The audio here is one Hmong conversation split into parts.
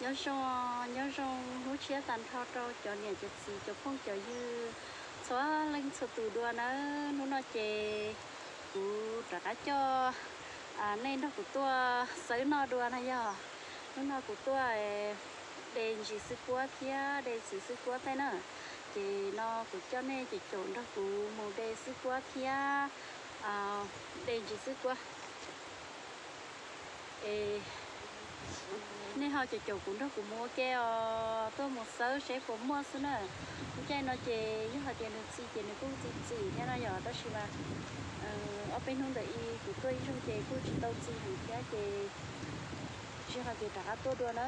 Nyob zoo, nyob zoo hnub tshiab tag nrho rau cov niam cov txiv cov phooj cov ywg txhua leej txhua tus dua nawb. Hnub no ces kuv rov qab coj nej nrog kuv tuaj xawb noj dua na yog. Hnub no kuv tuaj de ntsis xwb kuab thiab de txiv xwb kuab tej na. Ces no kuv coj nej caum caum nrog kuv mus de xwb kuab thiab de ntsis xwb kuab. Es nej ho caum caum kuv nrog kuv mus ua ke os, tuaj mus xawb seb puas muaj xwb na. Lub caij no ces yog hais tias nws txi ces nws kuj txi txim thiab no yom, tab sis mas ob peb hnub ntawm i kuv tuaj ib zaug ces kuj tsis tau txi heev thiab ces tsis hais tias rov qab tuaj dua na.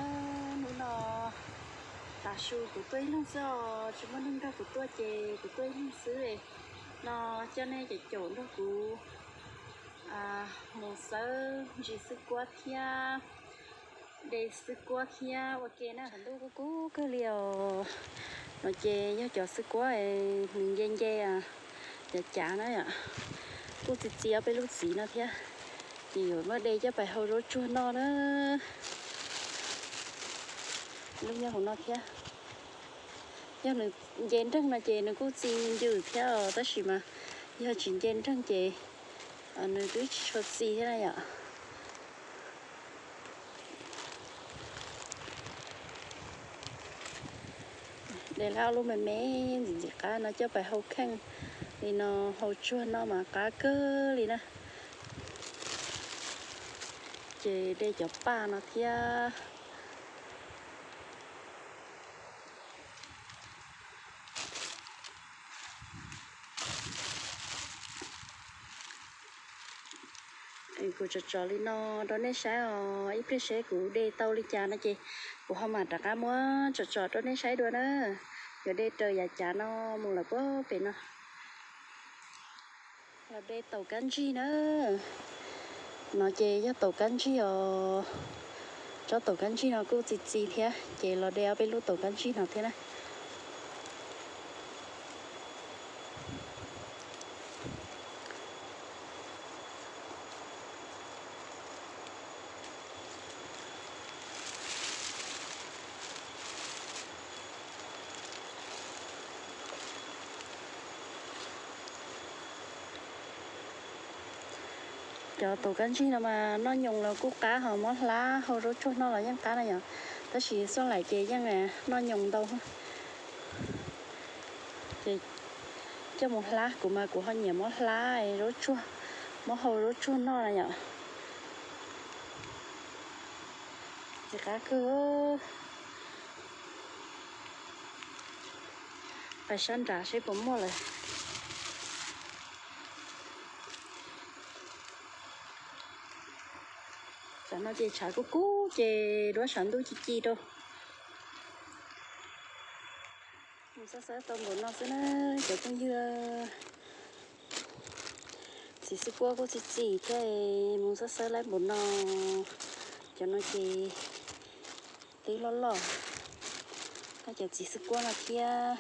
Hnub no tav su kuv tuaj ib leeg xwb os, tsis muaj neeg nrog kuv tuaj ces kuv tuaj ib leeg xwb. No coj nej caum caum nrog kuv mus xawb ntsis xwb kuab thiab de xwb kuab thiab ua ke na. Tshav ntuj kuj kub kawg li os. No ces yog cov xwb kuab nws nce nce yav cav na yom, kuj txi txi ob peb lub txiv no thiab. Ces yuav muab de coj pais hau zaub tsuag noj na. Lub nyob hauv no thiab. Yog nws nce nreeg no ces nws kuj txi ncws thiab os, tab sis mas yog tsis nce nreeg ces nws twb tsis tshua txi thiab na yom. De lab ob lub me me ntxim ntxim qab no coj pais hau kheej li no, hau tsuag noj mas qab kawg li na. Ces de cov paj no thiab. Kuv tsom tsom li no rau nej saib os, ib pliag seb kuv de tau li cas no ces kuv ho mam rov qab muab tsom tsom rau nej saib dua na. Yuav de raws yav cav no mus lawm puag pem no. Los de taum kab ntsig na. No ces yog taum kab ntsig os. Tsob taum kab ntsig no kuj txi txi thiab, ces los de ob peb lub taum kab ntsig no thiab na. Cov taum kab ntsig no mas noj nyoos los kuj qab, ho muab hlab hau zaub tsuag noj los yeej qab na yom. Tab sis xuaj laim ces yeej noj nyoos ntau. Ces coj mus hlab, kuv mas kuv ho nyiam muab hlab zaub tsuag, muab hau zaub tsuag noj na yom. Ces qab kawg. Pais sab nrad seb puas muaj lawm. Tam no ces tshav kub kub ces duab tshav ntuj ci ci rau. Mus xawb xawb tau npaum no xwb na cov phooj ywg. Txiv xwb kuab kuj txi txim thiab, mus xawb xawb laib npaum no. Cov no ces twb loj loj, cov txiv xwb kuab no thiab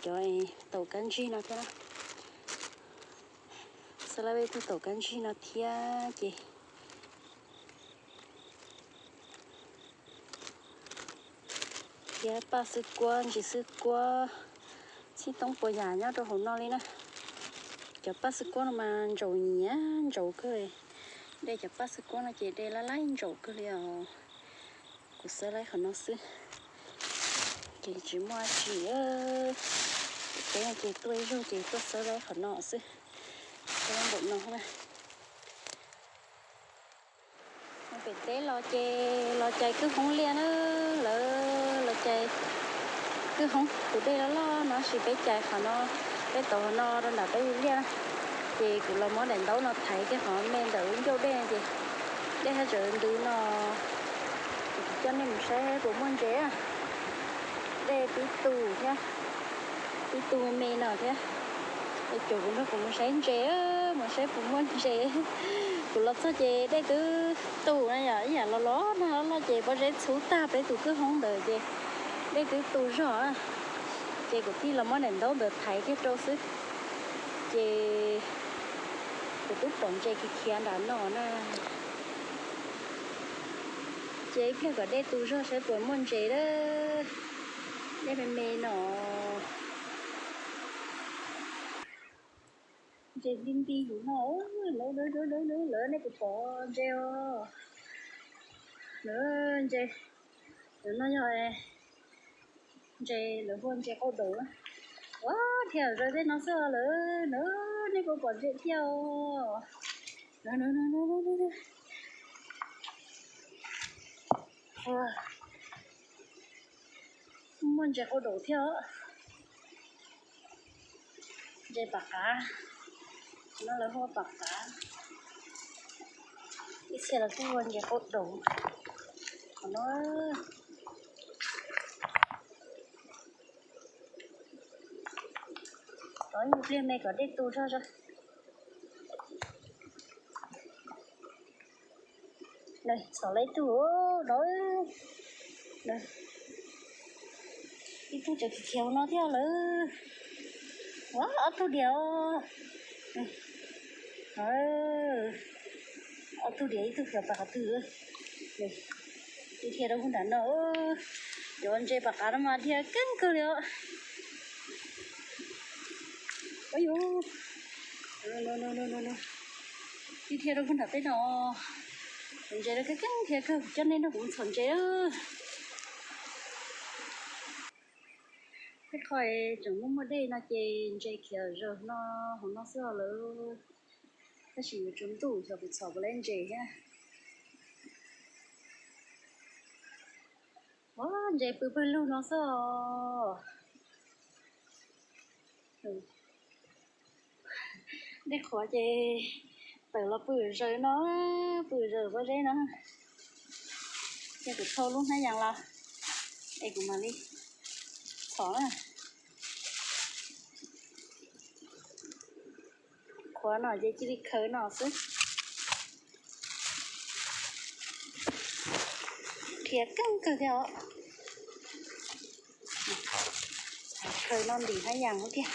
cov taum kab ntsig no thiab. Xawb laib peb tug taum kab ntsig no thiab ces thiab paj xwb kuab, ntsis xwb kuab, txhij toob puas yam nyob rau hauv no li na. Cov paj xwb kuab no mas ntsaum nyiam ntsaum kawg. De cov paj xwb kuab no ces de laj laib ntsaum kawg li os. Kuv xawb laib qhov no xwb, ces tsis muaj tsi. Peb ces tuaj ib zaug ces tuaj xawb laib qhov no xwb. Xawb laib npaum no na. Pem teb los ces los cais kwj hoob liaj na, lawv los cais kwj hoob. Tus dej loj loj no sis peb cais qhov no, peb tau qhov no rau nram peb li liaj na. Ces kuv los muab daim ntaub no thaiv kiag qhov me ntawm lub ncauj dej ces dej haj tseem ntws no. Ces kuv coj nej mus saib puas muaj ntses. Dej tib tus thiab, tib tug me no thiab. Es caum kuv nrog kuv mus saib ntses, mus saib puas muaj ntses. Kuv los txog ces dej twb tus na yom, ib yam los los nag loj loj ces pob zeb txhub tag peb tus kwj hoob ntawd ces dej twb tus zog. Ces kuv thiaj los muab daim ntaub ntawd thaiv kiag rau xwb. Ces kuv twb pom ntses khiav khiav nram no na. Ces ib pliag kom dej tu zog saib puas muaj ntses lawm. Dej me me no. Ntses nti nti yus no. Lawv, lawv, lawv, lawv, lawv, nej puas pom ntses os? Lawv ntses, lawv no yog ntses, lawv hu ua ntses qau daum. Ua, dhia zaws tej no xwb lawm. Lawv, nej puas pom ntses thiab os? Lawv, lawv, lawv, lawv, lawv. Muaj ntses qau daum thiab os. Ntses pam qav, no lawv hu ua pam qav, ib txhia lawv kuj hu ua ntses qau daum. Qhov no, tos ib pliag me kom dej tu zog zog. Txhom lawm ib tug no, ib tug tseem khiav no thiab lawm. Ua, ob tug diam os. Ob tug diam, ib tug xyov pom qhov twg. Dhia rau puag nram no. Cov ntses pam qav no mas dhia keej kawg li os. Ua, dhia rau puag nram tej no. Cov ntses no keej keej dhia kawg, coj nej nrog kuv mus txhom ntses. Tej qho tseem muaj muaj dej no ces ntses khiav zaws no hauv no xwb lawm. Tab sis yuav tsaus ntuj xyov kuv txhom puas tau ntses thiab. Ua, ntses pw pawg lug no xwb os. Dej qhuav ces tawm los pw zaws no, pw zaws pob zeb no. Ces kuv thau lub hnab yas los es kuv mam li txhom na. Qhuav no ces cia li khaws no xwb. Khiav keej kawg thiab os. Khaws no ntim hnab yas tiag.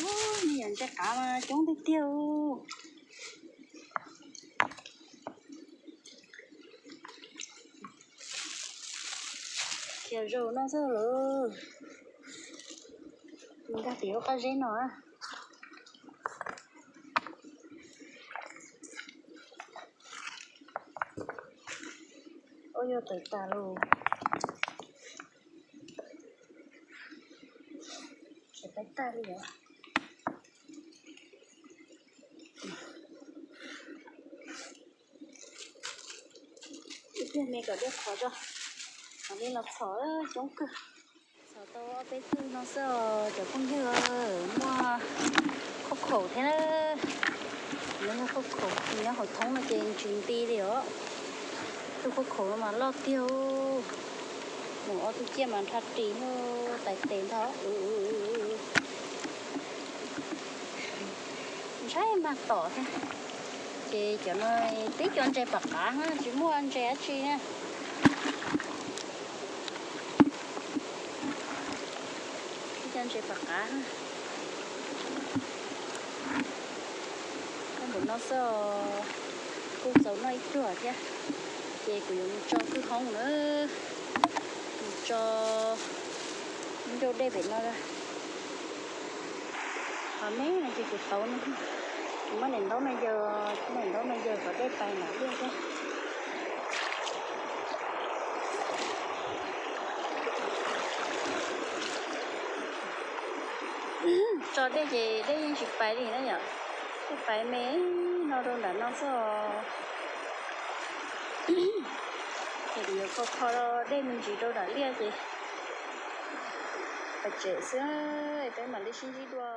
Me nyuam ntses qav mas coob tiag tiag. Khiav zaws no xwb lawm. Mus nkag tim lub qab zeb no. Ua, yog tawm tas lawm. Tsis paib tag li os. Ib pliag me kom dej qhuav tso, mam li los txhom, coob kawg. Txhom tau ob peb tug no xwb os cov phooj ywg. Muaj khaub khaum thiab na. Nyob khaub khaum, nyob hauv thoob no ces tsis nti li os. Tug khaub khaum no mas loj tiag. Mus ob tug ciaj mas nrhab ris tais tes ntag. Ntshai mag tom thiab. Ces cov no twb cov ntses pam qav, tsis muaj ntses dab tsi na. Twb cov ntses pam qav. Npaum no xwb, kuj txaus noj ib pluag thiab. Ces kuv yuav mus tso kwj hoob na, mus tso ncauj dej pem no. Qhov me no ces kuv tauv no, kuv muab daim ntaub no yaws, muab daim ntaub no yaws kom dej pais nram liaj thiab. Tso dej ces dej yeej tsis pais li na yom. Dej pais me no rau nram no xwb os. Ces kuv yuav kho kho dej me ntsis rau nram liaj ces pais tsem xwb, peb mam li sib ntsib dua.